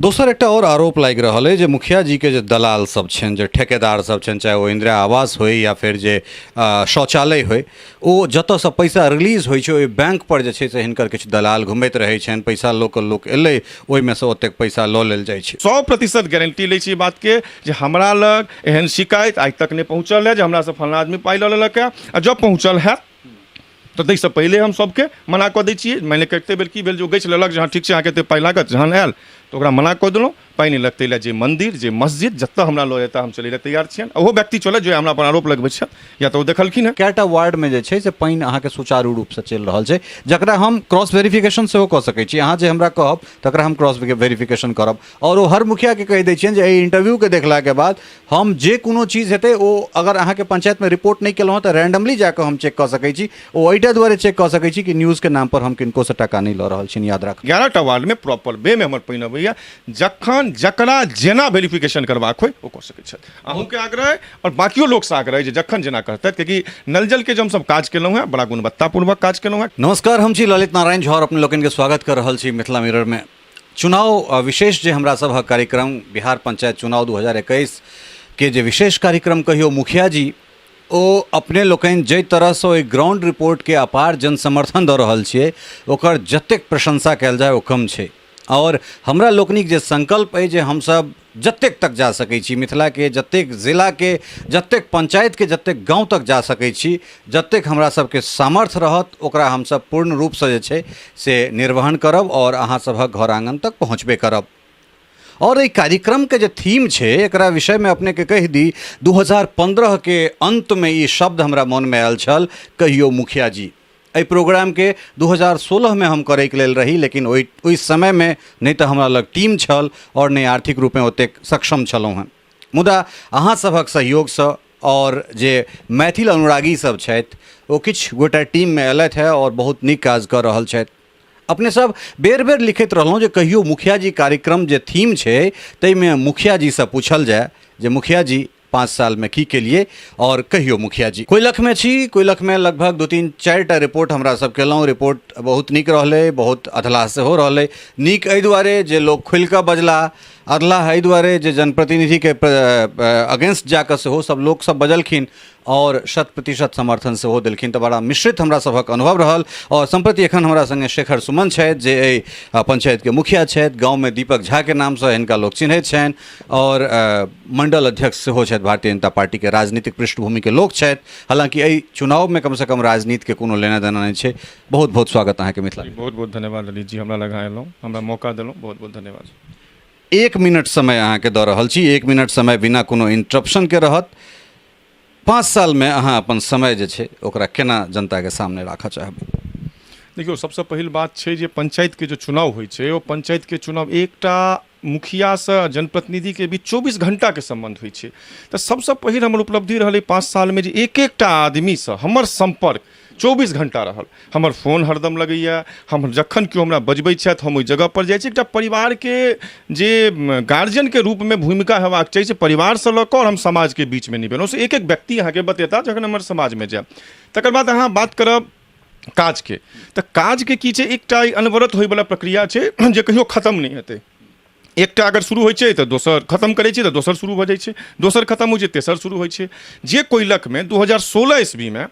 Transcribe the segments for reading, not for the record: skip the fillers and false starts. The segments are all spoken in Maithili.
दोसर एकटा आओर आरोप लागि रहल अइ जे मुखिया जीके जे दलाल सब छनि, जे ठेकेदार सब छनि, चाहे ओ इंदिरा आवास होइ या फेर जे शौचालय होइ, ओ जतऽसँ पैसा रिलीज होइ छै ओहि बैंकपर जे छै से हिनकर किछु दलाल घुमैत रहै छनि, पैसा लऽ कऽ लोक एलै, ओहिमे सँ ओतेक पैसा लऽ लेल जाइ छै। 100% गारंटी लै छी ई बातके जे हमरा लग एहन शिकायत आइ तक नहि पहुँचल हए जे हमरासँ फल्लाँ आदमी पाइ लऽ लेलक हए, आ जँ पहुँचल हएत तऽ ताहिसँ पहिले हम सभके मना कऽ दै छियै। मानि लिअ कतेक बेर की भेल जे ओ गछि लेलक जे हँ ठीक छै, अहाँके एतेक पाइ लागत, जहन आयल तऽ ओकरा मना कऽ देलहुँ, पाइ नहि लगतै लए जे मन्दिर जे मस्जिद जतऽ हमरा लऽ जेता हम चलै लए तैयार छियनि। ओहो व्यक्ति चलत जे हमरा पर आरोप लगबै छथि या तऽ ओ देखलखिन हँ। कएटा वार्डमे जे छै से पानि अहाँके सुचारू रूपसँ चलि रहल छै, जकरा हम क्रॉस वेरिफिकेशन सेहो कऽ सकै छी। अहाँ जे हमरा कहब तकरा हम क्रॉस वेरिफिकेशन करब, आओर ओ हर मुखियाके कहि दै छियनि जे एहि इंटरव्यूके देखलाके बाद हम जे कोनो चीज हेतै ओ अगर अहाँके पंचायतमे रिपोर्ट नहि केलहुँ हँ तऽ रैंडमली जाकऽ हम चेक कऽ सकै छी। ओ एहिटा दुआरे चेक कऽ सकै छी कि न्यूजके नामपर हम किनकोसँ टाका नहि लऽ रहल छियनि, याद राखब। 11टा वार्डमे प्रॉपर वे मे हमर पानि अबैया, जखन जकरा जेना वेरिफिकेशन करबाक होइ ओ कऽ सकैत छथि। अहूँके आग्रह अइ आओर बाकियो लोकसँ आग्रह अइ जे जखन जेना कहतथि, कियाकि नल जलके जे हमसब काज केलहुँ हेँ बड़ा गुणवत्तापूर्वक काज केलहुँ हेँ। नमस्कार, हम छी ललित नारायण झा और अपने लोकनिके स्वागत कऽ रहल छी मिथिला मिररमे। चुनाव विशेष जे हमरा सभक कार्यक्रम बिहार पंचायत चुनाव 2021 के जे विशेष कार्यक्रम कहियो मुखिया जी, ओ अपने लोकनि जाहि तरहसँ ओहि ग्राउंड रिपोर्टके अपार जन समर्थन दऽ रहल छियै ओकर जतेक प्रशंसा कयल जाय ओ कम छै। आओर हमरा लोकनिक जे संकल्प अइ जे हमसब जतेक तक जा सकै छी, मिथिलाके जतेक जिलाके जतेक पंचायतके जतेक गाँव तक जा सकै छी, जतेक हमरा सबके सामर्थ्य रहत ओकरा हमसब पूर्ण रूपसँ जे छै से निर्वहन करब आओर अहाँ सभक घर आङ्गन तक पहुँचबे करब। आओर एहि कार्यक्रमके जे थीम छै एकरा विषयमे अपनेके कहि दी, 2015 के अन्तमे ई शब्द हमरा मोनमे आयल छल, कहियो मुखिया जी। एहि प्रोग्रामके 2016 मे हम करैके लेल रही, लेकिन ओहि समयमे नहि तऽ हमरा लग टीम छल आओर नहि आर्थिक रूपेँ ओतेक सक्षम छलहुँ हेँ। मुदा अहाँ सभक सहयोगसँ आओर जे मैथिल अनुरागी सब छथि ओ किछु गोटा टीममे अयलथि हेँ आओर बहुत नीक काज कऽ रहल छथि। अपने सब बेर बेर लिखैत रहलहुँ जे कहियो मुखिया जी कार्यक्रम जे थीम छै ताहिमे मुखिया जीसँ पूछल जाय जे मुखिया जी 5 सालमे की केलिए और कहियो मुखिया जी। कोइलखमे छी, कोइलखमे लगभग 2-3 4टा रिपोर्ट हमरा सब केलहुँ। रिपोर्ट बहुत नीक रहलै, बहुत अधलाह सेहो रहलै। नीक एहि दुआरे जे लोक खुलिकऽ बजला, अधलाह एहि दुआरे जे जनप्रतिनिधिके अगेंस्ट जाकऽ सेहो सब लोक सब बजलखिन और 100% समर्थन सेहो देलखिन। तऽ बड़ा मिश्रित हमरा सभक अनुभव रहल। और सम्प्रति एखन हमरा संगे शेखर सुमन छथि जे एहि पंचायतके मुखिया छथि। गाँवमे दीपक झाके नामसँ हिनका लोक चिन्हैत छनि और मंडल अध्यक्ष सेहो छथि, भारतीय जनता पार्टीके राजनीतिक पृष्ठभूमिके लोक छथि। हालांकि एहि चुनावमे कमसँ कम राजनीतिके कोनो लेना देना नहि छै। बहुत बहुत स्वागत अहाँके मिथिला। बहुत बहुत धन्यवाद ललित जी, हमरा लग अयलहुँ, हमरा मौका देलहुँ, बहुत बहुत धन्यवाद। 1 मिनट समय अहाँके दऽ रहल छी, 1 मिनट समय बिना कोनो इंटरप्शनके रहत। 5 सालमे अहाँ अपन समय जे छै ओकरा केना जनताके सामने राखऽ चाहबै? देखियौ, सबसँ पहिल बात छै जे पंचायतके जे चुनाव होइ छै ओ पंचायतके चुनाव एकटा मुखियासँ जनप्रतिनिधिके बीच 24 घण्टाके सम्बन्ध होइ छै। तऽ सबसँ पहिल हमर उपलब्धि रहलै 5 सालमे जे एक एकटा आदमीसँ हमर सम्पर्क 24 घण्टा रहल। हमर फोन हरदम लगैए, हम जखन केओ हमरा बजबै छथि हम ओहि जगहपर जाइ छी। एकटा परिवारके जे गार्जियनके रूपमे भूमिका हेबाक चाही से परिवारसँ लऽ कऽ आओर हम समाजके बीचमे निभेलहुँ, से एक एक व्यक्ति अहाँके बतेता जखन हमर समाजमे जायब। तकर बाद अहाँ बात करब काजके, तऽ काजके की छै, एकटा ई अनवरत होइवला प्रक्रिया छै जे कहियो खतम नहि हेतै। एकटा अगर शुरू होइ छै तऽ दोसर खतम करै छै तऽ दोसर शुरू भऽ जाइ छै, दोसर खतम होइ छै तेसर शुरू होइ छै। जे कोइलखमे 2016 ईस्वीमे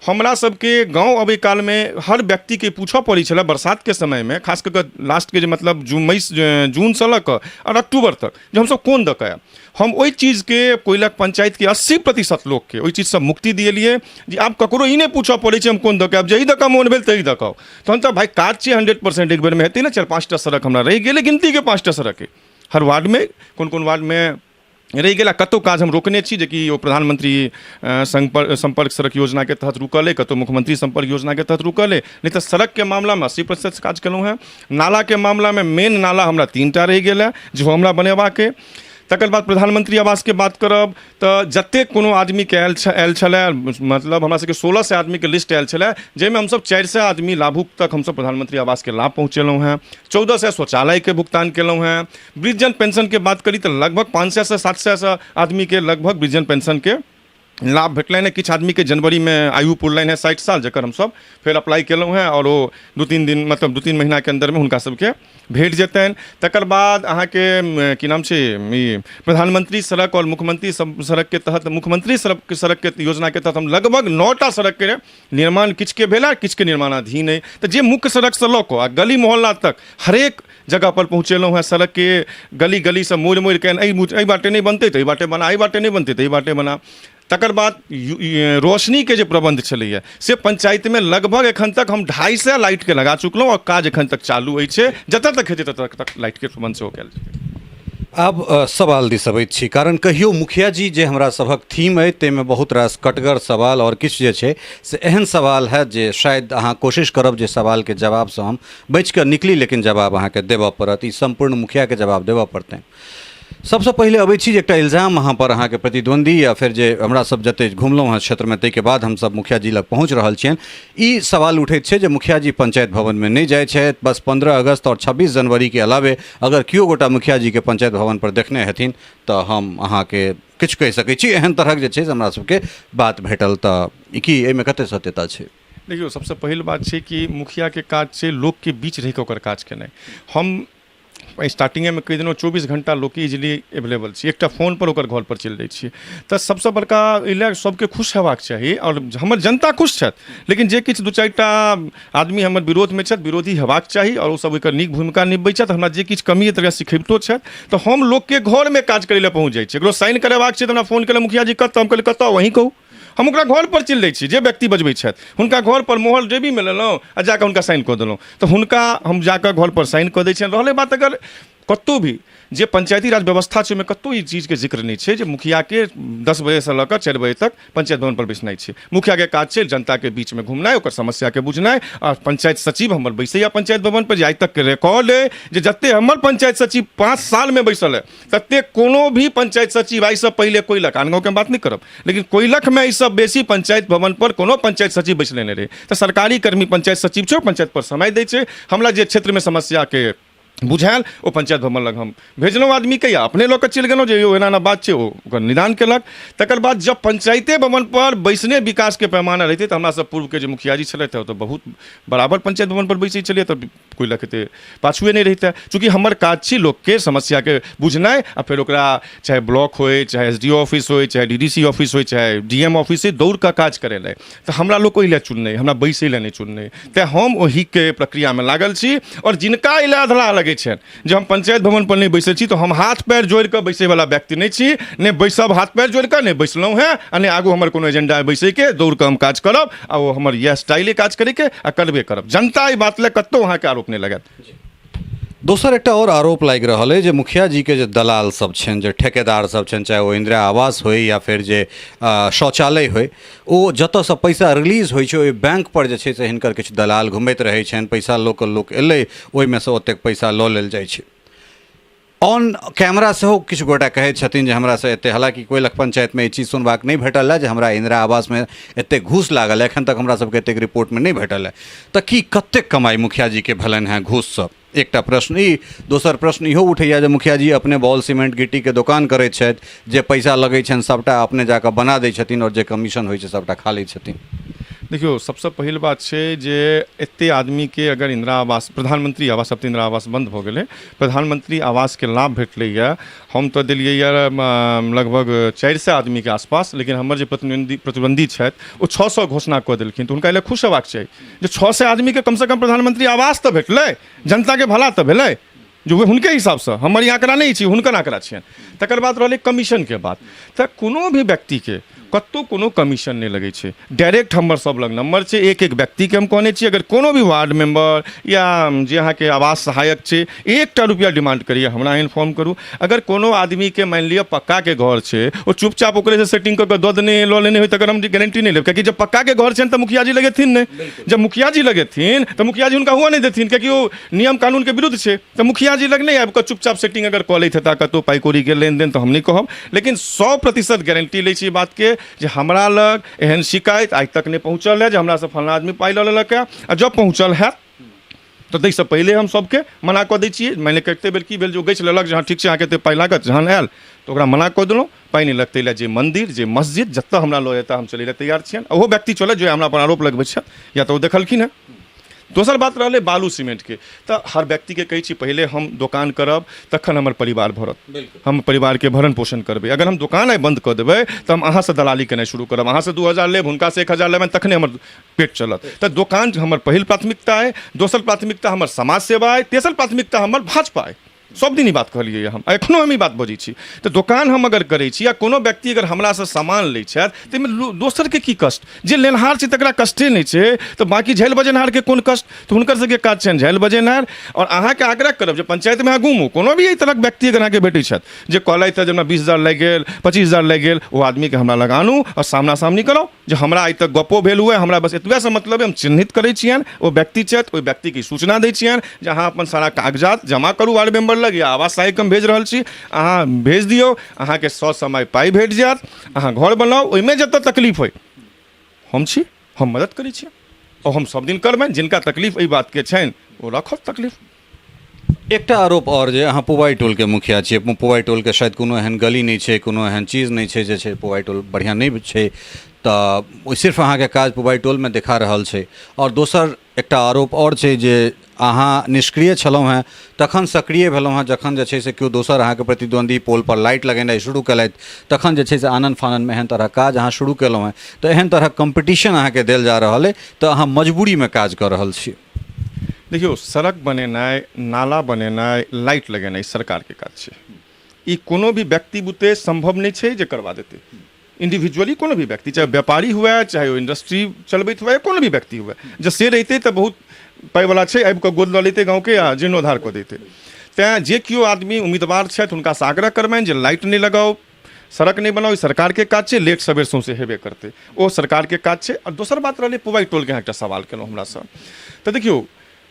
हमरा सबके गाँव अबै कालमे हर व्यक्तिके पूछऽ पड़ै छलै बरसातके समयमे, खास कऽ कऽ लास्टके जे मतलब मई जूनसँ लऽ कऽ आओर अक्टूबर तक जे हमसब कोन दऽ कऽ आयब। हम ओहि चीजके कोइलख पंचायतके 80% लोकके ओहि चीजसँ मुक्ति दिएलियै जे आब ककरो ई नहि पूछऽ पड़ै छै हम कोन दऽ कऽ आयब, जाहि दऽ कऽ मोन भेल ताहि दऽ कऽ आउ। तहन तऽ भाइ काज छै 100% एक बेरमे हेतै ने। 4-5टा सड़क हमरा रहि गेलै, गिनतीके 5टा सड़क अइ हर वार्डमे, कोन कोन वार्डमे रहि गेल। आ कतहु काज हम रोकने छी जेकि ओ प्रधानमंत्री सम्पर्क सड़क योजनाके तहत रुकल अइ, कतहु मुख्यमंत्री सम्पर्क योजनाके तहत रुकल अइ। नहि तऽ सड़कके मामलामे 80% काज केलहुँ हेँ। नालाके मामलामे मेन नाला हमरा 3टा रहि गेल हँ जेहो हमरा बनेबाक अइ। तकर बाद प्रधानमंत्री आवासके बात करब तऽ जतेक कोनो आदमीके आयल छलै, मतलब हमरा सबके 1600 आदमीके लिस्ट आयल छलै, जाहिमे हमसब 400 आदमी लाभुक तक हमसब प्रधानमंत्री आवासके लाभ पहुँचेलहुँ हेँ। 1400 शौचालयके भुगतान केलहुँ हेँ। वृद्धजन पेंशनके बात करी तऽ लगभग 500 से 700 आदमीके लगभग वृद्धजन पेंशनके लाभ भेटलनि हेँ। किछु आदमीके जनवरीमे आयु पुरलनि हेँ 60 साल, जकर हमसभ फेर अप्लाई केलहुँ हेँ आओर ओ 2-3 दिन मतलब 2-3 महीनाके अन्दरमे हुनका सबके भेट जेतनि। तकर बाद अहाँके की नाम छै ई प्रधानमंत्री सड़क आओर मुख्यमंत्री सड़कके तहत, मुख्यमंत्री सड़कके योजनाके तहत हम लगभग 9टा सड़कके निर्माण किछुके भेल आ किछुके निर्माणाधीन अइ। तऽ जे मुख्य सड़कसँ लऽ कऽ आ गली मोहल्ला तक हरेक जगहपर पहुँचेलहुँ हेँ। सड़कके गली गलीसँ मोड़ि मोड़िके एहि बाटे नहि बनतै तऽ एहि बाटे बना, एहि बाटे नहि बनतै तऽ एहि बाटे बना। तकर बाद रोशनीके जे प्रबन्ध छलैए से पंचायतमे लगभग एखन तक हम 250 लाइटके लगा चुकलहुँ आओर काज एखन तक चालू अछि। जतऽ तक हेतै ततऽ तक लाइटके प्रबन्ध सेहो कयल जेतै। आब सवाल दिस अबैत छी, कारण कहियो मुखिया जी जे हमरा सभक थीम अइ ताहिमे बहुत रास कटगर सवाल आओर किछु जे छै से एहन सवाल हैत जे शायद अहाँ कोशिश करब जे सवालके जवाबसँ हम बचिकऽ निकली, लेकिन जवाब अहाँके देबऽ पड़त, ई सम्पूर्ण मुखियाके जवाब देबऽ पड़तनि। सबसँ पहिले अबै छी जे एकटा इल्जाम अहाँ पर अहाँके प्रतिद्वंदी या फेर जे हमरा सब जते घुमलहुँ हँ क्षेत्रमे ताहिके बाद हमसब मुखिया जी लग पहुँच रहल छियनि, ई सवाल उठैत छै जे मुखिया जी पंचायत भवनमे नहि जाइ छथि। बस 15 अगस्त आओर 26 जनवरीके अलावे अगर केओ गोटा मुखिया जीके पंचायत भवन पर देखने हेथिन तऽ हम अहाँके किछु कहि सकै छी। एहन तरहक जे छै से हमरा सबके बात भेटल, तऽ ई की एहिमे कते सत्यता छै? देखियौ, सबसँ पहिल बात छै कि मुखियाके काज छै लोकके बीच रहिकऽ ओकर काज केनाइ। हम स्टार्टिंगेमे कहि देलहुँ 24 घण्टा लोकके इजिली एवेलेबल छै, एकटा फोनपर ओकर घरपर चलि जाइ छियै। तऽ सबसँ बड़का एहि लए सबके खुश हेबाक चाही आओर हमर जनता खुश छथि, लेकिन जे किछु 2-4टा आदमी हमर विरोधमे छथि, विरोधी हेबाक चाही आओर ओसब ओहिके नीक भूमिका निभबै छथि। हमरा जे किछु कमी अइ तकरा सिखबितो छथि। तऽ हम लोकके घरमे काज करै लए पहुँच जाइ छियै। ककरो साइन करेबाक छै तऽ हमरा फोन केलक मुखिया जी कतऽ, हम कहलियै कतऽ वहीँ कहू, हम ओकरा घर पर चलि जाइ छी। जे व्यक्ति बजबै छथि हुनका घर पर मोहर जेबीमे लेलहुँ आ जाकऽ हुनका साइन कऽ देलहुँ, तऽ हुनका हम जाकऽ घर पर साइन कऽ दै छियनि। रहलै बात अगर कतहु भी जे पंचायती राज व्यवस्था छै ओहिमे कतहु ई चीजके जिक्र नहि छै जे मुखियाके 10 बजेसँ लऽ कऽ 4 बजे तक पंचायत भवन पर बैसनाइ छै। मुखियाके काज छै जनताके बीचमे घुमनाइ, ओकर समस्याके बुझनाइ। आ पंचायत सचिव हमर बैसैया पंचायत भवन पर, जे आइ तकके रिकॉर्ड अइ जे जते हमर पंचायत सचिव 5 सालमे बैसल अइ तते कोनो भी पंचायत सचिव आइसँ पहिले कोइलख, आन गाँवके हम बात नहि करब, लेकिन कोइलखमे एहिसँ बेसी पंचायत भवन पर कोनो पंचायत सचिव बैसले नहि रहै। तऽ सरकारी कर्मी पंचायत सचिव छै, पंचायत पर समय दै छै। हमरा जे क्षेत्रमे समस्याके बुझायल ओ पंचायत भवन लग हम भेजलहुँ आदमीके या अपने लऽ कऽ चलि गेलहुँ जे यौ एना एना बात छै, ओ ओकर निदान केलक। तकर बाद जब पंचायते भवन पर बैसने विकासके पैमाना रहितै तऽ हमरासँ पूर्वके जे मुखियाजी छलथि ओ तऽ बहुत बराबर पंचायत भवन पर बैसै छलियै, तऽ कोइलख एते पाछुए नहि रहितै। चूँकि हमर काज छी लोकके समस्याके बुझनाइ आ फेर ओकरा चाहे ब्लॉक होइ, चाहे एस डी ओ ऑफिस होइ, चाहे डी डी सी ऑफिस होइ, चाहे डी एम ऑफिस होइ, दौड़ कऽ काज करेनाइ। तऽ हमरा लोक ओहि लए चुनने, हमरा बैसै लए नहि चुनने। तेँ हम ओहिके प्रक्रियामे लागल छी। आओर जिनका एहि लए अधलाह लगै छनि जे हम पंचायत भवन पर नहि बैसै छी, तऽ हम हाथ पैर जोड़ि कऽ बैसैवला व्यक्ति नहि छी। नहि बैसब हाथ पैर जोड़ि कऽ, नहि बैसलहुँ हेँ आ नहि आगू हमर कोनो एजेंडा अइ बैसैके। दौड़ कऽ हम काज करब आ ओ हमर इएह स्टाइले काज करैके आ करबे करब। जनता एहि बात लए कतहु अहाँके आरोप नहि लगायत। दोसर एकटा आओर आरोप लागि रहल अइ जे मुखिया जीके जे दलाल सब छनि, जे ठेकेदार सब छनि, चाहे ओ इंदिरा आवास होइ या फेर जे शौचालय होइ, ओ जतऽसँ पैसा रिलीज होइ छै ओहि बैंकपर जे छै से हिनकर किछु दलाल घुमैत रहै छनि। पैसा लऽ कऽ लोक एलै, ओहिमे सँ ओतेक पैसा लऽ लेल जाइ छै। ऑन कैमरा सेहो किछु गोटा कहै छथिन जे हमरासँ एतेक, हालाँकि कोइलख पंचायतमे ई चीज सुनबाक नहि भेटल हँ जे हमरा इंदिरा आवासमे एतेक घूस लागल, एखन तक हमरा सबके एतेक रिपोर्टमे नहि भेटल हँ। तऽ की कतेक कमाइ मुखिया जीके भेलनि हेँ घूससँ? एकटा प्रश्न ई। दोसर प्रश्न इहो उठैए जे मुखिया जी अपने बॉल सीमेंट गिट्टीके दोकान करै छथि, जे पैसा लगै छनि सभटा अपने जाकऽ बना दै छथिन आओर जे कमीशन होइ छै सभटा खा लै छथिन। देखियौ, सबसँ पहिल बात छै जे एते आदमीके अगर इंदिरा आवास, प्रधानमंत्री आवास, अब तऽ इंदिरा आवास बन्द भऽ गेलै, प्रधानमंत्री आवासके लाभ भेटलैए। हम तऽ देलियै यऽ लगभग 400 आदमीके आसपास, लेकिन हमर जे प्रतिद्वंदी छथि ओ 600 घोषणा कऽ देलखिन। तऽ हुनका एहि लए खुश हेबाक चाही जे 600 आदमीके कमसँ कम प्रधानमंत्री आवास तऽ भेटलै, जनताके भला तऽ भेलै, जो हुनके हिसाबसँ। हमर ई आँकड़ा नहि छी, हुनकर आँकड़ा छियनि। तकर बाद रहलै कमीशनके बात, तऽ कोनो भी व्यक्तिके कतहु कोनो कमीशन नहि लगै छै। डायरेक्ट हमर सब लग नम्बर छै, एक एक व्यक्तिके हम कहने छी अगर कोनो भी वार्ड मेम्बर या जे अहाँके आवास सहायक छै 1टा रुपैआ डिमांड करैए हमरा इन्फॉर्म करू। अगर कोनो आदमीके मानि लिअ पक्काके घर छै, ओ चुपचाप ओकरेसँ सेटिंग कऽ कऽ दऽ देने लऽ लेने होइ, तकर हम गारंटी नहि लेब। कियाकि जब पक्काके घर छनि तऽ मुखिया जी लगेथिन नहि, जब मुखिया जी लगेथिन तऽ मुखिया जी हुनका हुअ नहि देथिन, कियाकि ओ नियम कानूनके विरुद्ध छै। तऽ मुखिया जी लग नहि आबि कऽ चुपचाप सेटिंग अगर कऽ लैत हेता कतहु पाइ कौड़ीके लेनदेन तऽ हम नहि कहब, लेकिन 100% गारंटी लै छी ई बातके जे हमरा लग एहन शिकायत आइ तक नहि पहुँचल है जे हमरासँ फल्लाँ आदमी पाइ लऽ लेलक है। आ जँ पहुँचल हैत तऽ ताहिसँ पहिले हम सभके मना कऽ दै छियै। मानि लिअ कतेक बेर की भेल जे ओ गछि लेलक जे हँ ठीक छै, अहाँके एतेक पाइ लागत, जहन आयल तऽ ओकरा मना कऽ देलहुँ, पाइ नहि लगतै लए। जे मन्दिर, जे मस्जिद, जतऽ हमरा लऽ जेता हम चलै लए तैयार छियनि। ओहो व्यक्ति चलत जे हमरा पर आरोप लगबै छथि या तऽ ओ देखलखिन हेँ। दोसर बात रहलै बालू सीमेंटके, तऽ हर व्यक्तिके कहै छी पहिले हम दोकान करब तखन हमर परिवार भरत, हम परिवारके भरण पोषण करबै। अगर हम दोकान आइ बन्द कऽ देबै तऽ हम अहाँसँ दलाली केनाइ शुरू करब, अहाँसँ 2000 लेब, हुनकासँ 1000 लेबनि, तखने हमर पेट चलत। तऽ दोकान हमर पहिल प्राथमिकता अइ, दोसर प्राथमिकता हमर समाज सेवा अइ, तेसर प्राथमिकता हमर भाजपा अइ। सब दिन ई बात कहलियै हम, एखनो हम ई बात बजै छी। तऽ दोकान हम अगर करै छी या कोनो व्यक्ति अगर हमरासँ सामान लै छथि ताहिमे दोसरके की कष्ट? जे लेनहार छै तकरा कष्टे नहि छै, तऽ बाँकी झालि बजेनहारके कोन कष्ट? तऽ हुनकर सबके काज छनि झालि बजेनहार। आओर अहाँके आग्रह करब जे पंचायतमे अहाँ घुमू, कोनो भी एहि तरहक व्यक्ति अगर अहाँके भेटै छथि जे कहलथि जे हमरा 20,000 लागि गेल, 25,000 लागि गेल, ओ आदमीके हमरा लग आनू आओर सामना सामनी कराउ जे हमरा आइ तक गपो भेल हुए, हमरा बस एतबेसँ मतलब हम चिन्हित करै छियनि ओ व्यक्ति छथि, ओहि व्यक्तिके सूचना दै छियनि जे अहाँ अपन सारा कागजात जमा करू वार्ड मेम्बर लग या आवास सहायकके हम भेज रहल छी, अहाँ भेज दियौ, अहाँके ससमय पाइ भेट जायत, अहाँ घर बनाउ, ओहिमे जतऽ तकलीफ होइ हम छी, हम मदद करै छी आओर हम सब दिन करबनि। जिनका तकलीफ एहि बातके छनि ओ रखत तकलीफ। एकटा आरोप आओर जे अहाँ पुबाइ टोलके मुखिया छियै, पुबाइ टोलके शायद कोनो एहन गली नहि छै, कोनो एहन चीज नहि छै जे छै पुबाइ टोल बढ़िआँ नहि छै, तऽ ओ सिर्फ अहाँके काज पुबाइ टोलमे देखा रहल छै। आओर दोसर एकटा आरोप आओर छै जे अहाँ निष्क्रिय छलहुँ हेँ तखन सक्रिय भेलहुँ हेँ जखन जे छै से केओ दोसर अहाँके प्रतिद्वन्द्वी पोलपर लाइट लगेनाइ शुरू केलथि, तखन जे छै से आनन फाननमे एहन तरहक काज अहाँ शुरू केलहुँ हेँ। तऽ एहन तरहक कम्पीटिशन अहाँके देल जा रहल अइ, तऽ अहाँ मजबूरीमे काज कऽ रहल छी। देखियौ, सड़क बनेनाइ, नाला बनेनाइ, लाइट लगेनाइ सरकारके काज छै। ई कोनो भी व्यक्ति बुते सम्भव नहि छै जे करबा देतै। इंडिविजुअली कोनो भी व्यक्ति, चाहे व्यापारी हुए, चाहे ओ इंडस्ट्री चलबैत हुए, कोनो भी व्यक्ति हुए, जँ से रहितै तऽ बहुत पाइवला छै, आबि कऽ गोद लऽ लेतै गाँवके आ जीर्णोद्धार कऽ दैतै। तैँ जे केओ आदमी उम्मीदवार छथि हुनकासँ आग्रह करबनि जे लाइट नहि लगाउ, सड़क नहि बनाउ, ई सरकारके काज छै, लेट सबेर सौँसे हेबे करतै, ओ सरकारके काज छै। आओर दोसर बात रहलै पुबाइ टोलके, अहाँ एकटा सवाल केलहुँ हमरासँ, तऽ देखियौ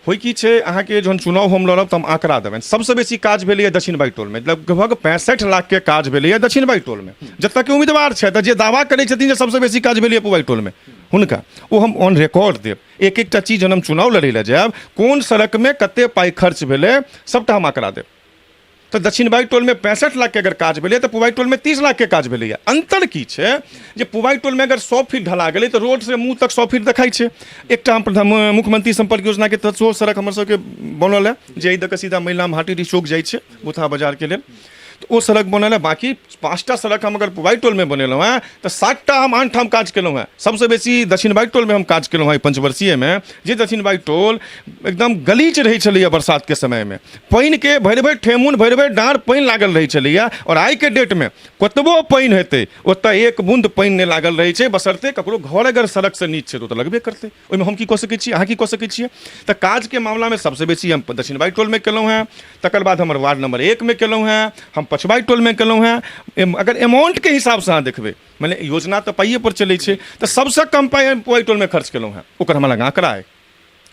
होइ की छै, अहाँके जहन चुनाव हम लड़ब तऽ हम आंकड़ा देबनि। सबसँ बेसी काज भेलैए दक्षिण बाई टोलमे, लगभग 65 लाखके काज भेलैए दक्षिण बाई टोलमे, जतऽ के उम्मीदवार छथि जे दावा करै छथिन जे सबसँ बेसी काज भेलैए पुबाइ टोलमे, हुनका ओ हम ऑन रिकॉर्ड देब। एक एकटा चीज जहन हम चुनाव लड़ै लए जायब, कोन सड़कमे कते पाइ खर्च भेलै, सबटा हम आंकड़ा देब। तऽ दक्षिण बाई टोलमे 65 लाखके अगर काज भेलै तऽ पुबाइ टोलमे 30 लाखके काज भेलैए। अन्तर की छै जे पुबाइ टोलमे अगर 100 फीट ढला गेलै तऽ रोडसँ मुँह तक 100 फीट देखाइ छै। एकटा हम प्रधान मुख्यमंत्री सम्पर्क योजनाके तहत सेहो सड़क हमर सबके बनल है, जे एहि दऽ कऽ सीधा महिलाम हाटीडी चौक जाइ छै बुथा बाजारके लेल, तऽ ओ सड़क बनल है। बाँकी 5टा सड़क हम अगर पुबाइ टोलमे बनेलहुँ हेँ तऽ 7टा हम आन ठाम काज केलहुँ हेँ। सबसँ बेसी दक्षिण बाई टोलमे हम काज केलहुँ हेँ पंचवर्षीयमे, जे दक्षिण बाई टोल एकदम गलीच रहै छलैए बरसातके समयमे, पानिके भरि भरि ठेहुन भरि भरि डाँड़ पानि लागल रहै छलैए, आओर आइके डेटमे कतबो पानि हेतै ओतऽ एक बून्द पानि नहि लागल रहै छै, बशर्ते ककरो घर अगर सड़कसँ नीच छै तऽ ओ तऽ लगबे करतै, ओहिमे हम की कऽ सकै छी, अहाँ की कऽ सकै छियै। तऽ काजके मामलामे सबसँ बेसी हम दक्षिण बाई टोलमे केलहुँ हेँ, तकर बाद हमर वार्ड नंबर 1मे केलहुँ हेँ, हम पछबाई टोलमे केलहुँ हेँ। अगर अमाउंटके हिसाबसँ अहाँ देखबै, मने योजना तऽ पाइए पर चलै छै, तऽ सबसँ कम पाइ हम पुबाइ टोलमे खर्च केलहुँ हेँ, ओकर हमरा लग आँकड़ा अइ।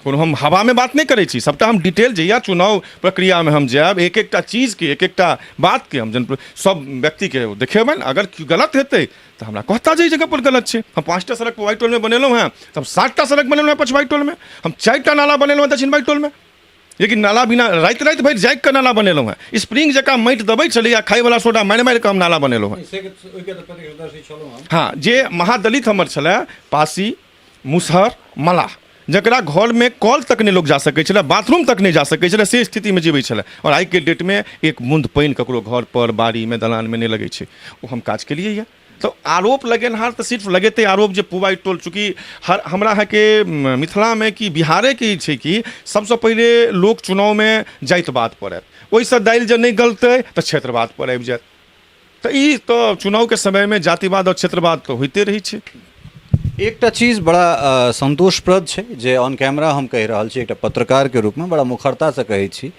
कोनो हम हवामे बात नहि करै छी, सबटा हम डिटेल जहिया चुनाव प्रक्रियामे हम जायब एक एकटा चीजके एक एकटा बातके हम जन सब व्यक्तिके देखेबनि। अगर गलत हेतै तऽ हमरा कहता जे एहि जगहपर गलत छै। हम 5टा सड़क पुबाइ टोलमे बनेलहुँ हेँ तऽ हम 7टा सड़क बनेलहुँ हेँ पछबाइ टोलमे, हम 4टा नाला बनेलहुँ हेँ दक्षिण बाइ टोलमे, लेकिन नाला बिना राति राति भरि जागि कऽ नाला बनेलहुँ हेँ। स्प्रिंग जकाँ माटि दबै छलै आ खाइवला सोडा मारि मारि कऽ हम नाला बनेलहुँ हेँ। हँ, जे महादलित हमर छलै पासी मुसहर मलाह, जकरा घरमे कल तक नहि लोक जा सकै छलै, बाथरूम तक नहि जा सकै छलै, से स्थितिमे जीबै छलै, आओर आइके डेटमे एक बून्द पानि ककरो घरपर बाड़ीमे दलानमे नहि लगै छै, ओ हम काज केलियै यऽ। तऽ आरोप लगेनहार तऽ सिर्फ लगेतै आरोप जे पुबाइ टोल, चूँकि हर हमरा अहाँके मिथिलामे कि बिहारेके ई छै कि सबसँ पहिले लोक चुनावमे जातिवाद पर आयत, ओहिसँ दालि जे नहि गलतै तऽ क्षेत्रवाद पर आबि जायत। तऽ ई तऽ चुनावके समयमे जातिवाद आओर क्षेत्रवाद तऽ होइते रहै छै। एकटा चीज बड़ा सन्तोषप्रद छै जे ऑन कैमरा हम कहि रहल छी, एकटा पत्रकारके रूपमे बड़ा मुखरतासँ कहै छी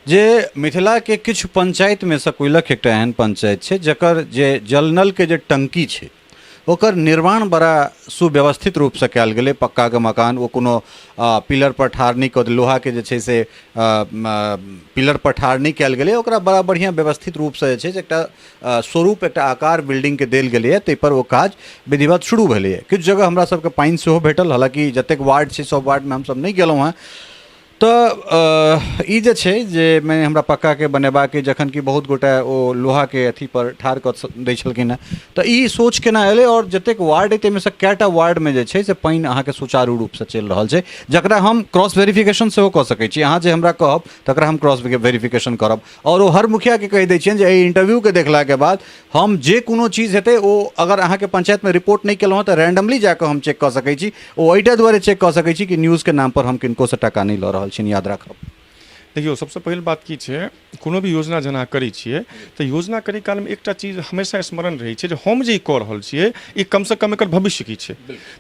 जे मिथिलाके किछु पंचायतमे सँ कोइलख एकटा एहन पंचायत छै जकर जे जल नलके जे टंकी छै ओकर निर्माण बड़ा सुव्यवस्थित रूपसँ कयल गेलै। पक्काके मकान, ओ कोनो पिलर पर ठाढ़ नहि कऽ लोहाके जे छै से पिलर पर ठाढ़ नहि कयल गेलै, ओकरा बड़ा बढ़िआँ व्यवस्थित रूपसँ जे छै से एकटा स्वरूप एकटा आकार बिल्डिंगके देल गेलैए, ताहिपर ओ काज विधिवत शुरू भेलैए। किछु जगह हमरा सबके पानि सेहो भेटल, हालाँकि जतेक वार्ड छै सब वार्डमे हमसब नहि गेलहुँ हेँ। तऽ ई जे छै जे माने हमरा पक्काके बनेबाक अइ जखन कि बहुत गोटे ओ लोहाके अथीपर ठाढ़ कऽ दै छलखिन हेँ, तऽ ई सोच केना एलै? आओर जतेक वार्ड अइ ताहिमेसँ कए टा वार्डमे जे छै से पानि अहाँके सुचारू रूपसँ चलि रहल छै, जकरा हम क्रॉस वेरिफिकेशन सेहो कऽ सकै छी? अहाँ जे हमरा कहब तकरा हम क्रॉस वेरिफिकेशन करब, आओर ओ हर मुखियाके कहि दै छियनि जे एहि इंटरव्यूके देखलाके बाद हम जे कोनो चीज हेतै ओ अगर अहाँके पंचायतमे रिपोर्ट नहि केलहुँ हँ तऽ रैंडमली जाकऽ हम चेक कऽ सकै छी। ओ एहिटा दुआरे चेक कऽ सकै छी कि न्यूजके नामपर हम किनकोसँ टाका नहि लऽ रहल छियनि, याद राखब। देखियौ, सबसँ पहिल बात की छै, कोनो भी योजना जहन अहाँ करै छियै तऽ योजना करै कालमे एकटा चीज हमेशा स्मरण रहै छै जे हम जे ई कऽ रहल छियै ई कमसँ कम एकर भविष्य की छै।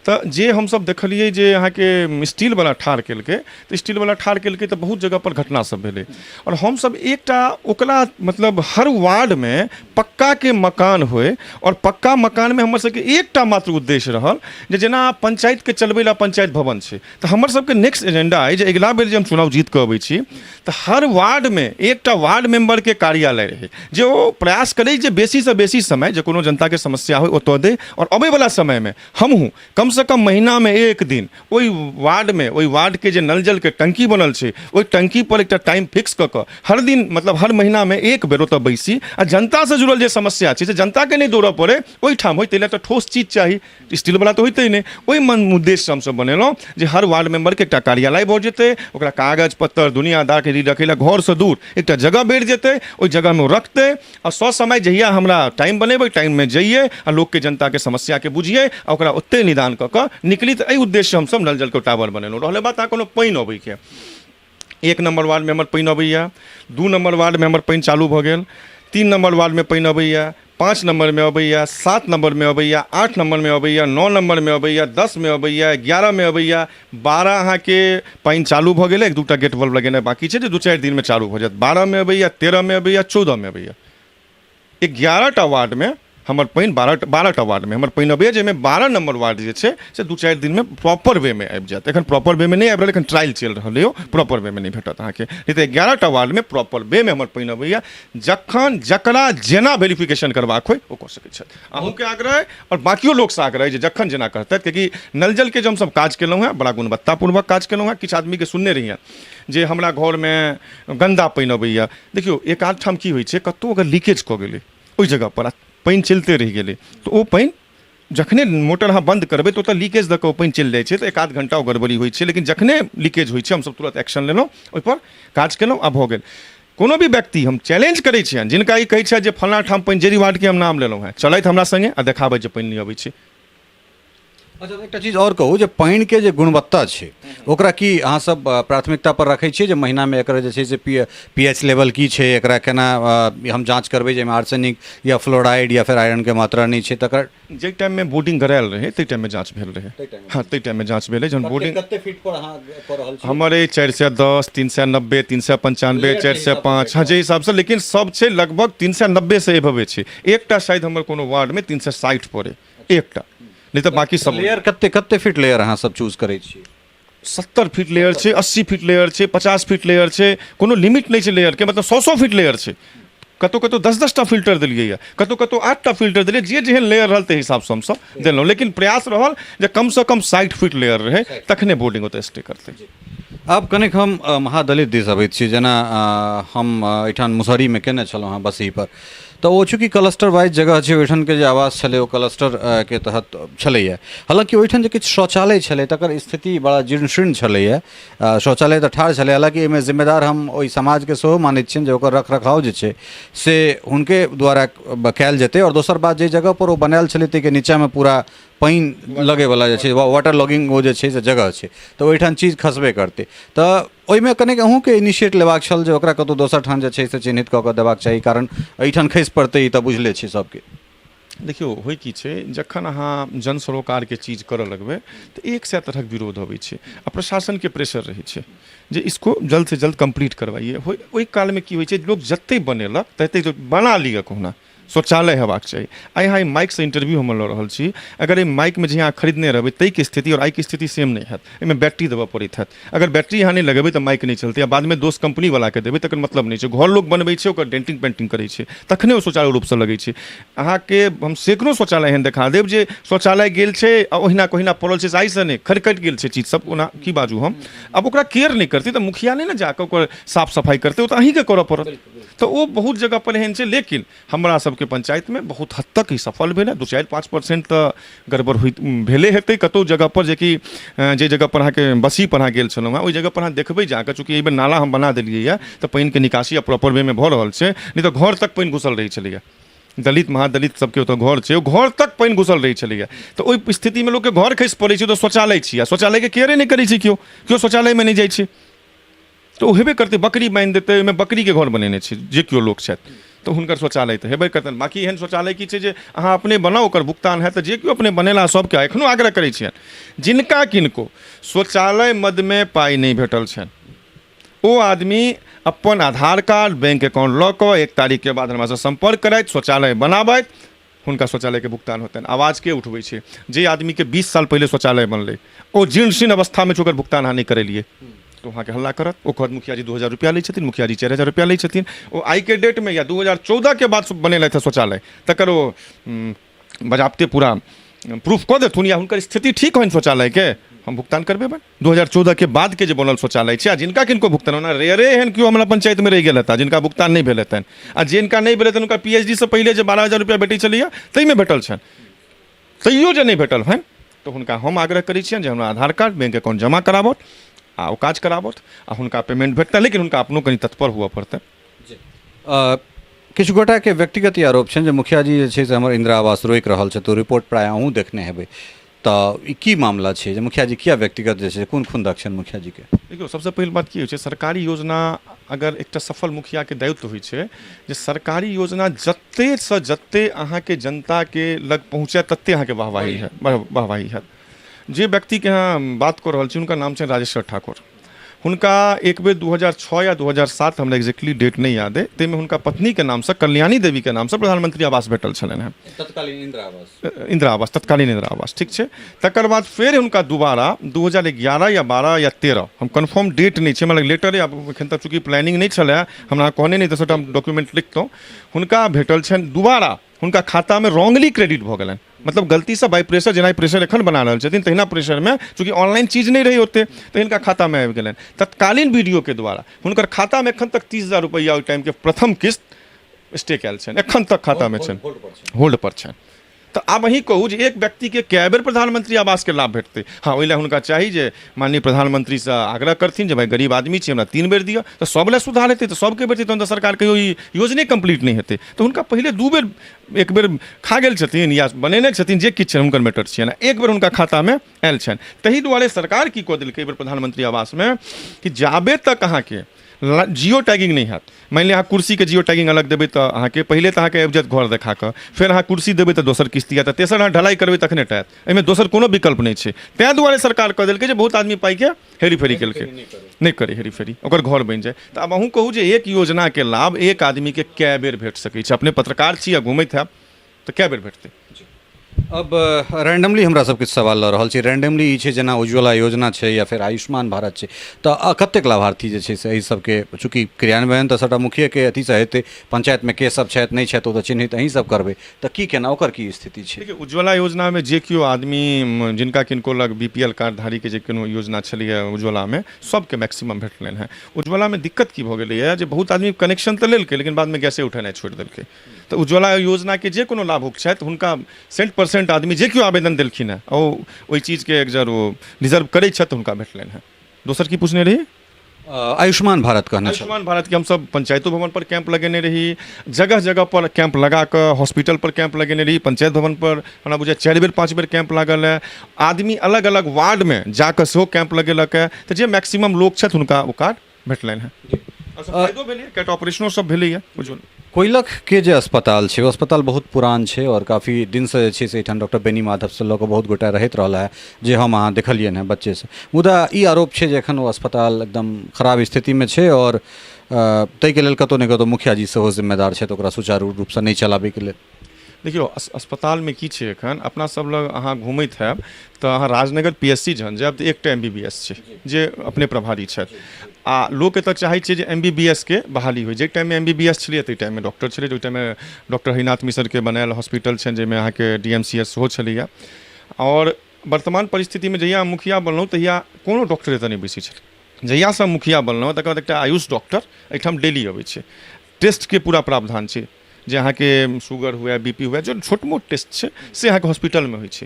तऽ जे हमसब देखलियै जे अहाँके स्टीलवला ठाढ़ केलकै, तऽ स्टीलवला ठाढ़ केलकै तऽ बहुत जगहपर घटना सब भेलै, आओर हमसब एकटा ओकरा मतलब हर वार्डमे पक्काके मकान होइ, आओर पक्का मकानमे हमर सबके एकटा मात्र उद्देश्य रहल जे जेना पंचायतके चलबै लए पंचायत भवन छै, तऽ हमर सबके नेक्स्ट एजेंडा अइ जे अगिला बेर जे हम चुनाव जीत कऽ अबै छी तऽ हर वार्डमे एकटा वार्ड मेम्बरके कार्यालय रहै, जे ओ प्रयास करै जे बेसीसँ बेसी समय जे कोनो जनताके समस्या होइ ओतऽ दै, आओर अबैवला समयमे हमहूँ कमसँ कम महीनामे एक दिन ओहि वार्डमे, ओहि वार्डके जे नल जलके टंकी बनल छै ओहि टंकीपर एकटा टाइम फिक्स कऽ कऽ हर दिन, मतलब हर महीनामे एक बेर ओतऽ बैसी आ जनतासँ जुड़ल जे समस्या छै से जनताके नहि दौड़ऽ पड़ै, ओहिठाम होइ। ताहि लए तऽ ठोस चीज चाही, स्टीलवला तऽ होइते नहि। ओहि मन उद्देश्यसँ हमसभ बनेलहुँ जे हर वार्ड मेम्बरके एकटा कार्यालय भऽ जेतै, ओकरा कागज पत्तर दुनियादारके रखै लए घरसँ दूर एकटा जगह भेट जेतै, ओहि जगहमे ओ रखतै, आ ससमय जहिया हमरा टाइम बनेबै टाइममे जइयै आ लोकके जनताके समस्याके बुझियै आ ओकरा ओतहि निदान कऽ कऽ निकली। तऽ एहि उद्देश्यसँ हमसभ नल जलके टावर बनेलहुँ। रहलै बात अहाँ कोनो पानि अबैके, 1 नम्बर वार्डमे हमर पानि अबैए, 2 नम्बर वार्डमे हमर पानि चालू भऽ गेल, 3 नम्बर वार्डमे पानि अबैए, 5 नम्बरमे अबैए, 7 नम्बरमे अबैए, 8 नम्बरमे अबैए, 9 नम्बरमे अबैए, 10मे अबैए, 11मे अबैए, 12 अहाँके पानि चालू भऽ गेलै, 1-2टा गेट बल्ब लगेनाइ बाँकी छै जे 2-4 दिनमे चालू भऽ जायत। 12मे अबैए, 13मे अबैए, 14मे अबैए। 11टा वार्डमे हमर पानि, 12टा वार्डमे हमर पानि अबैए, जाहिमे 12 नम्बर वार्ड जे छै से 2-4 दिनमे प्रॉपर वेमे आबि जायत। एखन प्रॉपर वेमे नहि आबि रहल, एखन ट्रायल चलि रहल यौ, प्रॉपर वेमे नहि भेटत अहाँके, नहि तऽ 11टा वार्डमे प्रॉपर वेमे हमर पानि अबैए। जखन जकरा जेना वेरिफिकेशन करबाक होइ ओ कऽ सकै छथि। अहूँके आग्रह अइ आओर बाँकियो लोकसँ आग्रह अइ जे जखन जेना कहतथि, कियाकि नल जलके जे हमसब काज केलहुँ हेँ बड़ा गुणवत्तापूर्वक काज केलहुँ हेँ। किछु आदमीके सुनने रहियनि जे हमरा घरमे गन्दा पानि अबैए। देखियौ, एक आध ठाम की होइ छै, कतहु अगर लीकेज कऽ गेलै ओहि जगहपर आ पानि चलिते रहि गेलै तऽ ओ पानि जखने मोटर अहाँ बन्द करबै तऽ ओतऽ लीकेज दऽ कऽ ओ पानि चलि जाइ छै, तऽ एक आध घण्टा ओ गड़बड़ी होइ छै। लेकिन जखने लीकेज होइ छै हमसब तुरन्त एक्शन लेलहुँ, ओहिपर काज केलहुँ आ भऽ गेल। कोनो भी व्यक्ति हम चैलेंज करै छियनि जिनका ई कहै छथि जे फलाँ ठाम पानि, जे वार्डके हम नाम लेलहुँ हेँ, चलथि हमरा सङ्गे आ देखाबै जे पानि नहि अबै छै। अच्छा, एकटा चीज आओर कहू जे पानिके जे गुणवत्ता छै ओकरा की अहाँ सब प्राथमिकता पर रखै छियै जे महीनामे एकर जे छै से पी एच लेवल की छै, एकरा केना हम जाँच करबै जे एहिमे आर्सेनिक या फ्लोराइड या फेर आयरनके मात्रा नहि छै तकर? जाहि टाइममे बोर्डिंग गरायल रहै ताहि टाइममे जाँच भेल रहै। हँ, ताहि टाइममे जाँच भेलै जहन बोर्डिंग। कते फीट पर अहाँ कऽ रहल छी? हमर अइ 410, 390, 395, 405, हँ, जाहि हिसाबसँ, लेकिन सब छै लगभग 390 से एबवे छै। एकटा शायद हमर कोनो वार्डमे 360 पर अइ, एकटा, नहि तऽ बाँकी सब। लेयर कते कते फीट लेयर अहाँ सब चूज करै छी? 70 फीट लेयर छै, 80 फीट लेयर छै, 50 फीट लेयर छै, कोनो लिमिट नहि छै लेयरके, मतलब 100-100 फीट लेयर छै। कतहु कतहु 10-10टा फिल्टर देलियै यऽ, कतहु कतहु 8टा फिल्टर देलियै, जे जेहन लेयर रहल ताहि हिसाबसँ हमसब देलहुँ, लेकिन प्रयास रहल जे कमसँ कम 60 फीट लेयर रहै तखने बोर्डिंग ओतऽ स्टे करतै। आब कनिक हम महादलित दिस अबैत छी। जेना हम एहिठाम मुसहरीमे केने छलहुँ हेँ बसही पर, तऽ ओ चूँकि क्लस्टर वाइज जगह छै, ओहिठामके जे आवास छलै ओ क्लस्टर के तहत छलैए। हालाँकि ओहिठाम जे किछु शौचालय छलै तकर स्थिति बड़ा जीर्ण शीर्ण छलैए। शौचालय तऽ ठाढ़ छलै, हालाँकि एहिमे जिम्मेदार हम ओहि समाजके सेहो मानैत छियनि जे ओकर रख रखाव जे छै से हुनके द्वारा कयल जेतै। आओर दोसर बात, जाहि जगहपर ओ बनायल छलै ताहिके नीचाँमे पूरा पानि लगैवला जे छै वाटर लॉगिंग ओ जे छै से जगह छै, तऽ ओहिठाम चीज खसबे करतै। तऽ ओहिमे कनिक अहूँके इनिशिएट लेबाक छल जे ओकरा कतहु दोसर ठाम जे छै से चिन्हित कऽ कऽ देबाक चाही, कारण एहिठाम खसि पड़तै ई तऽ बुझले छै सबके। देखियौ, होइ की छै, जखन अहाँ जन सरोकारके चीज करऽ लगबै तऽ 100 तरहक विरोध अबै छै आ प्रशासनके प्रेशर रहै छै जे इसको जल्द से जल्द कम्प्लीट करवाइए। होइ ओहि कालमे की होइ छै, लोक जतेक बनेलक ततेक बना लिअ कहुना, शौचालय हेबाक चाही। आइ अहाँ एहि माइकसँ इंटरव्यू हम लऽ रहल छी, अगर एहि माइकमे जे अहाँ खरीदने रहबै ताहिके स्थिति आओर आइके स्थिति सेम नहि हैत। एहिमे बैटरी देबऽ पड़ैत हैत, अगर बैटरी अहाँ नहि लगेबै तऽ माइक नहि चलतै, आ बादमे दोष कम्पनीवलाके देबै तकर मतलब नहि छै। घर लोक बनबै छै, ओकर डेंटिंग पेंटिंग करै छै, तखने ओ सुचारू रूपसँ लगै छै। अहाँके हम सैकड़ो शौचालय एहन देखा देब जे शौचालय गेल छै आ ओहिना के ओहिना पड़ल छै, से आइसँ नहि खरकटि गेल छै चीज सब। ओना की बाजू हम, आब ओकरा केयर नहि करतै तऽ मुखिया नहि ने जाकऽ ओकर साफ सफाइ करतै, ओ तऽ अहीँके करऽ पड़त। तऽ ओ बहुत जगह पर एहन छै, लेकिन हमरा सबके पंचायतमे बहुत हद तक ई सफल भेल है। 2-4-5% तऽ गड़बड़ होइत भेले हेतै कतहु जगह पर, जेकि जे जगह पर अहाँके बसी पर अहाँ गेल छलहुँ हेँ ओहि जगह पर अहाँ देखबै जाकऽ, चूँकि एहिबेर नाला हम बना देलियै यऽ तऽ पानिके निकासी आब प्रॉपर वेमे भऽ रहल छै, नहि तऽ घर तक पानि घुसल रहै छलैए। दलित महादलित सबके ओतऽ घर छै, ओ घर तक पानि घुसल रहै छलैए। तऽ ओहि स्थितिमे लोकके घर खसि पड़ै छै, तऽ शौचालय छी आ शौचालयके केयरे नहि करै छै केओ, केओ शौचालयमे नहि जाइ छै, तऽ ओ हेबे करतै। बकरी बान्हि देतै, ओहिमे बकरीके घर बनेने छै जे केओ लोक छथि, तऽ हुनकर शौचालय तऽ हेबे करतनि। बाँकी एहन शौचालय की छै जे अहाँ अपने बनाउ, ओकर भुगतान हैत, तऽ जे केओ अपने बनेला सबके एखनो आग्रह करै छियनि, जिनका किनको शौचालय मदमे पाइ नहि भेटल छनि ओ आदमी अपन आधार कार्ड बैंक अकाउंट लऽ कऽ 1 तारीखके बाद हमरासँ सम्पर्क करथि, शौचालय बनाबथि, हुनका शौचालयके भुगतान होतनि। आवाज के उठबै छै? जे आदमीके 20 साल पहिले शौचालय बनलै ओ जीर्ण शीर्ण अवस्थामे छै, ओकर भुगतान अहाँ नहि करेलियै तऽ अहाँके हल्ला करत। ओ कहत मुखिया जी 2000 रुपैआ लै छथिन, मुखिया जी 4000 रुपैआ लै छथिन। ओ आइके डेटमे या 2014के बाद बनेलथि हँ शौचालय, तकर ओ बजाबते पूरा प्रूफ कऽ देथुन या हुनकर स्थिति ठीक होइन शौचालयके, हम भुगतान करबेबनि। 2014के बादके जे बनल शौचालय छै आ जिनका किनको भुगतान, ओना रेयरे एहन केओ हमरा पंचायतमे रहि गेल हेता जिनका भुगतान नहि भेल हेतनि, आ जिनका नहि भेल हेतनि हुनका पी एच डी सँ पहिले जे 12000 रुपैआ भेटै छलैए ताहिमे भेटल छनि, तैयो जे नहि भेटल होइन तऽ हुनका हम आग्रह करै छियनि जे हमरा आधार कार्ड बैंक अकाउंट जमा कराबथि आ ओ काज कराबथि आ हुनका पेमेंट भेटतनि, लेकिन हुनका अपनो कनि तत्पर हुअ पड़तनि। किछु गोटाके व्यक्तिगत ई आरोप छनि जे मुखिया जी जे छै से हमर इंदिरा आवास रोकि रहल छथि, ओ रिपोर्ट प्रायः अहूँ देखने हेबै, तऽ ई की मामला छै जे मुखिया जी किया व्यक्तिगत जे छै कोन खुंदक छनि मुखिया जी के? देखियौ, सबसँ पहिल बात की होइ छै, सरकारी योजना अगर एकटा सफल मुखियाके दायित्व होइ छै जे सरकारी योजना जतेकसँ जतेक अहाँके जनताके लग पहुँचै ततेक अहाँके वाहवाही हैत, वाहवाही हैत। जे व्यक्तिके अहाँ बात कऽ रहल छी हुनकर नाम छनि राजेश्वर ठाकुर। हुनका एक बेर 2006 या 2007, हमरा एक्जैक्टली डेट नहि याद अइ, ताहिमे हुनका पत्नीके नामसँ कल्याणी देवीके नामसँ प्रधानमंत्री आवास भेटल छलनि हेँ, तत्कालीन इंदिरा आवास, इंदिरा आवास, तत्कालीन इंदिरा आवास, ठीक छै। तकर बाद फेर हुनका दोबारा 2011 या 12 या 13, हम कन्फर्म डेट नहि छै, हमरा लेटर आब एखन तक चूँकि प्लानिंग नहि छलै, हमरा कहने नहि तऽ सभटा हम डॉक्यूमेंट लिखतहुँ, हुनका भेटल छनि दोबारा, हुनका खातामे रॉन्गली क्रेडिट भऽ गेलनि, मतलब गलतीसँ बाई प्रेशर, जेना प्रेशर एखन बना रहल छथिन तहिना प्रेशरमे चूँकि ऑनलाइन चीज नहि रहै ओते, तऽ हिनका खातामे आबि गेलनि। तत्कालीन बी डी ओ के द्वारा हुनकर खातामे एखन तक 30,000 रुपैआ ओहि टाइमके प्रथम किस्त स्टे कयल छनि, एखन तक खातामे छनि, होल्ड पर छनि। तऽ आब अहीं कहू जे एक व्यक्तिके कए बेर प्रधानमंत्री आवासके लाभ भेटतै? हँ, ओहि लए हुनका चाही जे माननीय प्रधानमंत्रीसँ आग्रह करथिन जे भाइ गरीब आदमी छी, हमरा 3 बेर दिअ, तऽ सब लए सुधार हेतै, तऽ सबके भेटतै, तहन तऽ सरकार कहियो ई योजने कम्प्लीट नहि हेतै। तऽ हुनका पहिले 2 बेर, एक बेर खा गेल छथिन या बनेने छथिन, जे किछु छनि हुनकर मैटर छियनि, एक बेर हुनका खातामे आयल छनि। ताहि दुआरे सरकार की कऽ देलकै एहि बेर प्रधानमंत्री आवासमे कि जाबे तक अहाँके जियो टैगिंग नहि हैत, मानि लिअ अहाँ कुर्सीके जियो टैगिंग अलग देबै तऽ अहाँके पहिले तऽ अहाँके आबि जायत घर देखा कऽ, फेर अहाँ कुर्सी देबै तऽ दोसर किस्ती आयत, तेसर अहाँ ढलाइ करबै तखने टा आयत, एहिमे दोसर कोनो विकल्प नहि छै। ताहि दुआरे सरकार कऽ देलकै जे बहुत आदमी पाइके हेरी फेरी केलकै, नहि करै हेरी फेरी, ओकर घर बनि जाय। तऽ आब अहूँ कहू जे एक योजनाके लाभ एक आदमीके कए बेर भेट सकै छै? अपने पत्रकार छी आ घुमैत हैब तऽ कए बेर भेटतै? अब रैंडमली हमरा सब किछु सवाल लऽ रहल छी। रैंडमली ई छै जेना उज्ज्वला योजना छै या फेर आयुष्मान भारत छै, तऽ कतेक लाभार्थी जे छै से एहि सबके, चूँकि क्रियान्वयन तऽ सबटा मुखियेके अथीसँ हेतै, पंचायतमे के सब छथि नहि छथि ओ तऽ चिन्हित अहीं सब करबै, तऽ की केना ओकर की स्थिति छै? देखियौ, उज्ज्वला योजनामे जे केओ आदमी जिनका किनको लग बी पी एल कार्डधारीके जे कोनो योजना छलैए उज्ज्वलामे सबके मैक्सिमम भेटलनि हेँ। उज्ज्वलामे दिक्कत की भऽ गेलैए जे बहुत आदमी कनेक्शन तऽ लेलकै लेकिन बादमे गैसे उठेनाइ छोड़ि देलकै। तऽ उज्ज्वला योजनाके जे कोनो लाभुक छथि हुनका 100% आदमी जे केओ आवेदन देलखिन हेँ ओ ओहि चीजके अगर ओ डिजर्व करै छथि हुनका भेटलनि हेँ। दोसर की पूछने रही? आयुष्मान भारत कहने छल। आयुष्मान भारतके हमसब पंचायतो भवन पर कैंप लगेने रही, जगह जगह पर कैंप लगा कऽ हॉस्पिटल पर कैंप लगेने रही, पंचायत भवन पर हमरा बुझाइ 4 बेर 5 बेर कैंप लागल है, आदमी अलग अलग वार्डमे जाकऽ सेहो कैंप लगेलक है, तऽ जे मैक्सिमम लोक छथि हुनका ओ कार्ड भेटलनि हेँ। फायदो भेलैए, कएटा ऑपरेशनो सब भेलैए बुझू। कोइलखके जे अस्पताल छै ओ अस्पताल बहुत पुरान छै आओर काफी दिनसँ जे छै से एहिठाम डॉक्टर बेनी माधवसँ लऽ कऽ बहुत गोटा रहैत रहला है, जे हम अहाँ देखलियनि हेँ बच्चेसँ। मुदा ई आरोप छै जे एखन ओ अस्पताल एकदम खराब स्थितिमे छै आओर ताहिके लेल कतहु ने कतहु मुखिया जी सेहो जिम्मेदार छथि ओकरा सुचारू रूपसँ नहि चलाबैके लेल। देखियौ, अस्पतालमे की छै, एखन अपना सब लग अहाँ घुमैत हैब तऽ अहाँ राजनगर पी एस सी जहन जायब तऽ एकटा एम बी बी एस छै जे अपने प्रभारी छथि, आ लोक एतऽ चाहै छै जे एम बी बी एस के बहाली होइ। जाहि टाइममे एम बी बी एस छलैए ताहि टाइममे डॉक्टर छलै, ओहि टाइममे डॉक्टर हरिनाथ मिश्रके बनायल हॉस्पिटल छनि जाहिमे अहाँके डी एम सी एस सेहो छलैए। आओर वर्तमान परिस्थितिमे जहिया हम मुखिया बनलहुँ तहिया कोनो डॉक्टर एतऽ नहि बैसै छलै। जहियासँ हम मुखिया बनलहुँ तकर बाद एकटा आयुष डॉक्टर एहिठाम डेली अबै छै। टेस्टके पूरा प्रावधान छै जे अहाँके शुगर हुए, बी पी हुए, जे छोट मोट टेस्ट छै से अहाँके हॉस्पिटलमे होइ छै,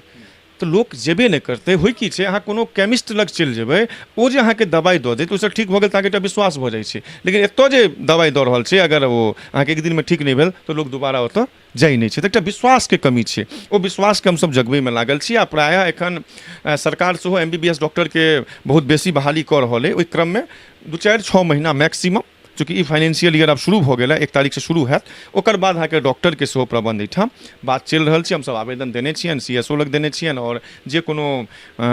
तऽ लोक जेबे नहि करतै। होइ की छै, अहाँ कोनो केमिस्ट लग चलि जेबै, ओ जे अहाँके दबाइ दऽ देत ओहिसँ ठीक भऽ गेल तऽ अहाँके एकटा विश्वास भऽ जाइ छै। लेकिन एतऽ जे दबाइ दऽ रहल छै, अगर ओ अहाँके एक दिनमे ठीक नहि भेल तऽ लोक दोबारा ओतऽ जाइ नहि छै। तऽ एकटा विश्वासके कमी छै, ओ विश्वासके हमसभ जगबैमे लागल छी। आ प्रायः एखन सरकार सेहो एम बी बी एस डॉक्टरके बहुत बेसी बहाली कऽ रहल अइ। ओहि क्रममे 2, 4, 6 महीना मैक्सिमम, चूँकि ई फाइनेंशियल ईयर आब शुरू भऽ गेल है, 1 तारीखसँ शुरू हैत, ओकर बाद अहाँके डॉक्टरके सेहो प्रबन्ध एहिठाम बात चलि रहल छै। हमसभ आवेदन देने छियनि, सी एस ओ लग देने छियनि, आओर जे कोनो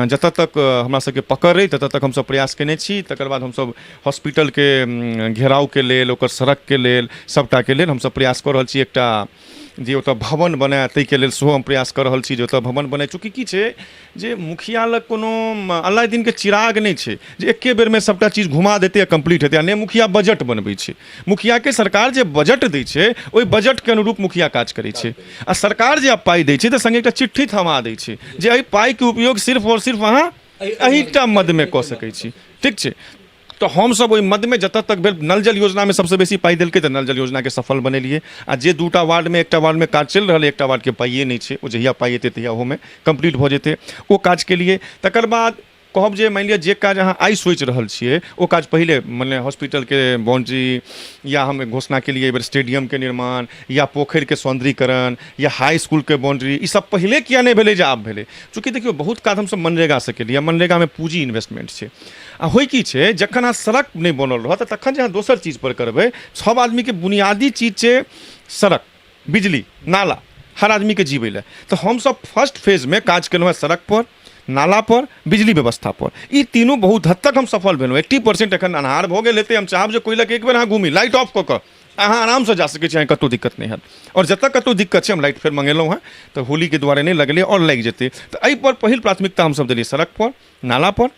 जतऽ तक हमरा सबके पकड़ अइ ततऽ तक हमसभ प्रयास केने छी। तकर बाद हमसभ हॉस्पिटलके घेरावके लेल, ओकर सड़कके लेल, सभटाके लेल हमसभ प्रयास कऽ रहल छी। एकटा जे ओतऽ भवन बनय ताहिके लेल सेहो हम प्रयास कऽ रहल छी जे ओतऽ भवन बनय। चूँकि की छै जे मुखिया लग कोनो अलादीनके चिराग नहि छै जे एके बेरमे सभटा चीज घुमा देतै आ कम्प्लीट हेतै, आ नहि मुखिया बजट बनबै छै। मुखियाके सरकार जे बजट दै छै ओहि बजटके अनुरूप मुखिया काज करै छै, आ सरकार जे आब पाइ दै छै तऽ सङ्गे एकटा चिट्ठी थमा दै छै जे एहि पाइके उपयोग सिर्फ आओर सिर्फ अहाँ एहिटा मदमे कऽ सकै छी। ठीक छै, तऽ हमसभ ओहि मदमे जतऽ तक भेल, नल जल योजनामे सबसँ बेसी पाइ देलकै तऽ नल जल योजनाके सफल बनेलियै। आ जे 2टा वार्डमे, एकटा वार्डमे काज चलि रहल, एकटा वार्डके पाइए नहि छै, ओ जहिया पाइ एतै तहिया ओहोमे कम्प्लीट भऽ जेतै, ओ काज केलियै। तकर बाद कहब जे मानि लिअ जे काज अहाँ आइ सोचि रहल छियै ओ काज पहिले, मने हॉस्पिटलके बाउंड्री, या हम घोषणा केलियै एहिबेर स्टेडियमके निर्माण, या पोखरिके सौन्दर्यीकरण, या हाई इसकुलके बाउंड्री, ई सब पहिले किया नहि भेलै जे आब भेलै? चूँकि देखियौ, बहुत काज हमसभ मनरेगासँ केलियै, मनरेगामे पूँजी इन्वेस्टमेंट छै। आ होइ की छै, जखन अहाँ सड़क नहि बनल रहत तखन जे अहाँ दोसर चीजपर करबै, सब आदमीके बुनियादी चीज छै सड़क, बिजली, नाला, हर आदमीके जीबै लए। तऽ हमसभ फर्स्ट फेजमे काज केलहुँ हेँ सड़कपर, नालापर, बिजली व्यवस्थापर। ई तीनू बहुत हद तक हम सफल भेलहुँ। 80% एखन अन्हार भऽ गेल हेतै। हम चाहब जे कोइलख एक बेर अहाँ घूमी, लाइट ऑफ कऽ कऽ अहाँ आरामसँ जा सकै छी, अहाँके कतहु दिक्कत नहि हैत। आओर जतऽ कतहु दिक्कत छै, हम लाइट फेर मङ्गेलहुँ हेँ, तऽ होलीके दुआरे नहि लगलै, आओर लागि जेतै। तऽ एहिपर पहिल प्राथमिकता हमसभ देलियै सड़कपर, नालापर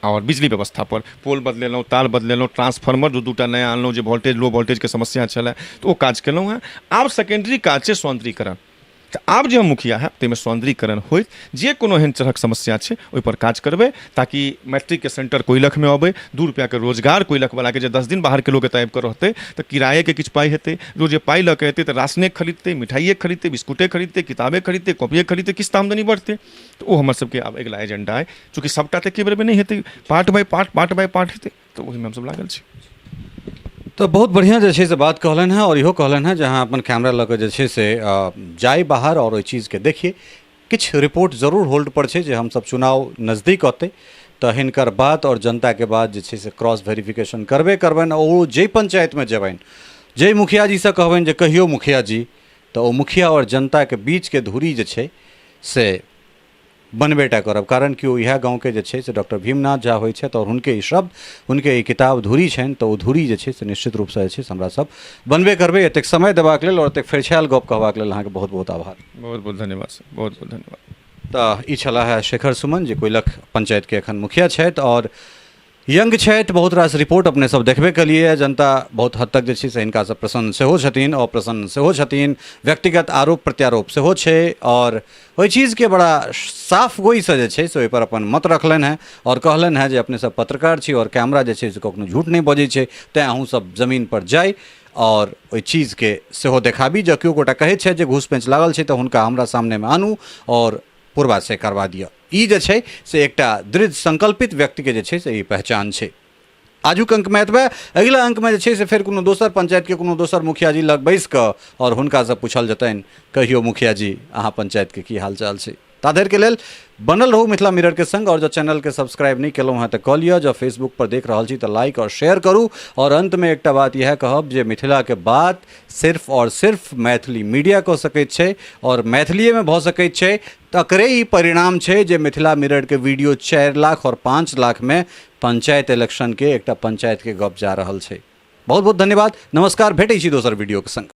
आओर बिजली व्यवस्थापर। पोल बदलेलहुँ, तार बदलेलहुँ, ट्रांसफार्मर 2-2टा नया अनलहुँ, जे वोल्टेज लो वोल्टेजके समस्या छलै तऽ ओ काज केलहुँ हेँ। आब सेकेंडरी काज छै सौन्दर्यीकरण। तऽ आब जे हम मुखिया हैब ताहिमे सौन्दर्यीकरण होइत, जे कोनो एहन तरहक समस्या छै ओहिपर काज करबै, ताकि मैट्रिकके सेंटर कोइलखमे अबै, 2 रुपैआके रोजगार कोइलखवलाके, जे 10 दिन बाहरके लोक एतऽ आबिकऽ रहतै तऽ किरायेके किछु पाइ हेतै, जो जे पाइ लऽ कऽ एतै तऽ राशने खरीदतै, मिठाइए खरीदतै, बिस्कुटे खरीदतै, किताबे खरीदतै, कॉपिए खरीदतै, किछु तऽ आमदनी बढ़तै। तऽ ओ हमर सबके आब अगिला एजेंडा अइ। चूँकि सभटा तऽ एके बेरमे नहि हेतै, part by part, part by part हेतै, तऽ ओहिमे हमसभ लागल छी। तऽ बहुत बढ़िआँ जे छै से बात कहलनि हेँ, आओर इहो कहलनि हेँ जे अहाँ अपन कैमरा लऽ कऽ जे छै से जाइ बाहर आओर ओहि चीजके देखिए। किछु रिपोर्ट जरूर होल्ड पर छै जे हमसभ चुनाव नजदीक अतै तऽ हिनकर बात आओर जनताके बात जे छै से क्रॉस वेरिफिकेशन करबे करबनि। ओ जाहि पंचायतमे जेबनि, जाहि मुखियाजीसँ कहबनि जे कहियौ मुखियाजी, तऽ ओ मुखिया आओर जनताके बीचके दूरी जे छै से बनबे टा करब, कारण कि ओ इएह गाँवके जे छै से डॉक्टर भीमनाथ झा होइ छथि आओर हुनके ई शब्द, हुनके ई किताब धूरी छनि, तऽ ओ धूरी जे छै से निश्चित रूपसँ जे छै से हमरा सब बनबे करबै। एतेक समय देबाक लेल आओर एतेक फरिछायल गप कहबाक लेल अहाँके बहुत बहुत आभार। बहुत बहुत धन्यवाद सर, बहुत बहुत धन्यवाद। तऽ ई छलाह है शेखर सुमन, जे कोइलख पंचायतके एखन मुखिया छथि आओर यंग छथि। बहुत रास रिपोर्ट अपने सब देखबे केलिए, जनता बहुत हद तक जे छै से हिनकासँ प्रसन्न सेहो छथिन, अप्रसन्न सेहो छथिन, व्यक्तिगत आरोप प्रत्यारोप सेहो छै, आओर ओहि चीजके बड़ा साफ गोइसँ जे छै से ओहिपर अपन मत रखलनि हेँ आओर कहलनि हेँ जे अपने सब पत्रकार छी आओर कैमरा जे छै से कखनो झूठ नहि बजै छै, तैँ अहूँ सब जमीनपर जाइ आओर ओहि चीजके सेहो देखाबी। जँ केओ गोटा कहै छथि जे घूस पेंच लागल छै तऽ हुनका हमरा सामनेमे आनू आओर पूर्वा से करवा दिअ। ई जे छै से एकटा दृढ़ संकल्पित व्यक्तिके जे छै से ई पहचान छै। आजुक अंकमे एतबे। अगिला अंकमे जे छै से फेर कोनो दोसर पंचायतके कोनो दोसर मुखिया जी लग बैस कऽ आओर हुनकासँ पूछल जेतनि, कहियौ मुखिया जी अहाँ पंचायतके की हाल चाल छै। ता धरिके लेल बनल रहू मिथिला मिररके संग, आओर जँ चैनलके सब्सक्राइब नहि केलहुँ हेँ तऽ कऽ लिअ, जँ फेसबुक पर देख रहल छी तऽ लाइक आओर शेयर करू। आओर अन्तमे एकटा बात इएह कहब जे मिथिलाके बात सिर्फ आओर सिर्फ मैथिली मीडिया कऽ सकैत छै आओर मैथिलीएमे भऽ सकैत छै, तकरे ई परिणाम छै जे मिथिला मिररके वीडियो 4 लाख आओर 5 लाखमे पंचायत इलेक्शनके एकटा पंचायतके गप जा रहल छै। बहुत बहुत धन्यवाद, नमस्कार। भेटै छी दोसर वीडियोके संग।